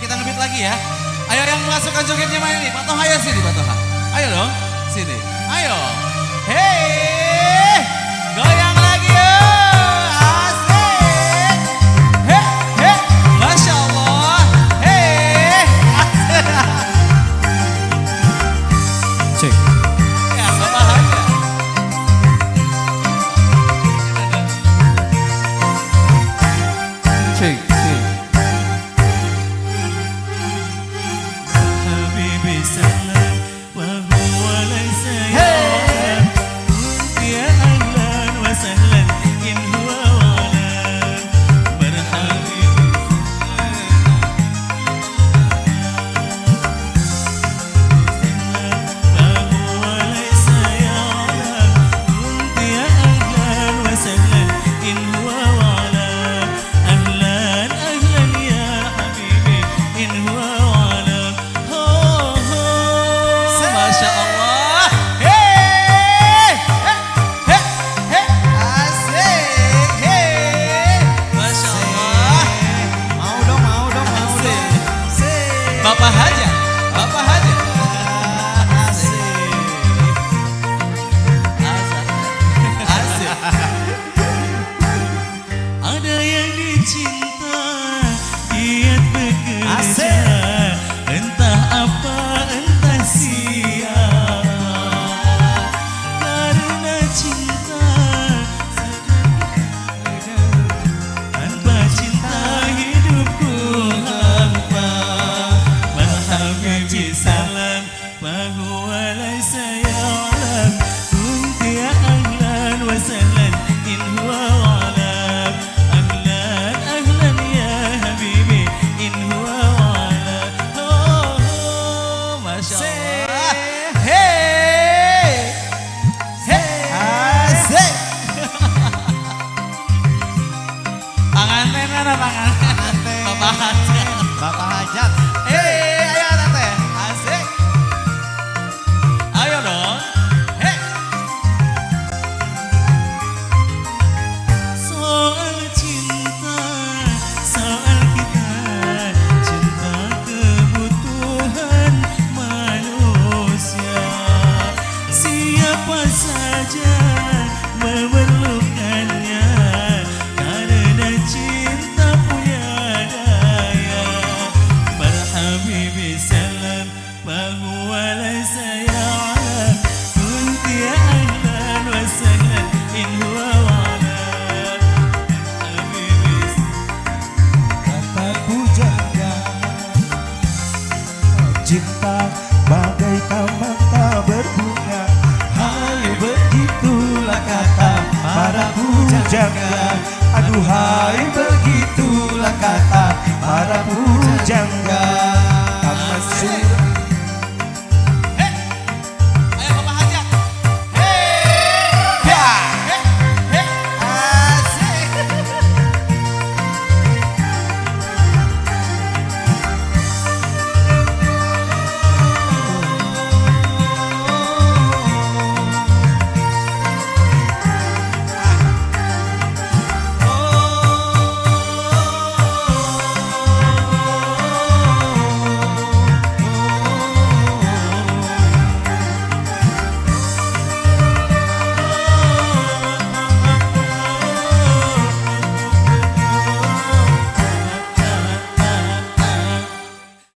Kita ngebeat lagi ya. Ayo yang masukkan jogetnya mana nih? Pak Toha ya sini Pak Toha. Ayo dong, sini. Ayo. Hey, goyang lagi ya. Asik. Hey, hey. Masya Allah. Hey. Asik. Cek. Ya, Bapak aja. Cek, cek. حبيبي سلام وهو ليس يعلم كنت يا أهلا وسهلا إن هو أعلم مرحبا وهو ليس يعلم كنت يا أهلا وسهلا إن هو أعلم أهلا أهلا يا حبيبي إن هو أعلم هو هو Masya Allah. Hey, hey, hey, hey, asik, hey, Masya Allah. Mau dong, mau dong, mau dong. Asik. Bapak Haja, Bapak Haja. Asik. Asik. Asik. Ada yang dicinta, giat bekerja, Asik. entah apa, entah siapa. Karena cinta, tanpa cinta hidupku hampa. Marhabibi salam, bahwa laisa ya'lam. Kunti ya ahlan wa sahlan, in huwa a'lam. Ahlan, ahlan ya habibi, in huwa a'lam. Oh, oh, Masya Allah. Hey, hey, Asik. Panganten mana panganten? Bapak Haja. Bapak Hajat. Hey, ayo teteh. Asik. Ayo dong. Hey. Soal cinta, soal kita, cinta kebutuhan manusia. Siapa saja memerlukannya, karena cinta punya daya. Marhabibi salam, bahwa laisa ya'lam. Kunti ya ahlan wa sahlan, in huwa a'lam. Habibi Kata pujangga, cinta bagai taman tak berbunga. Hai begitulah kata para pujangga. Aduhai begitulah kata para pujangga.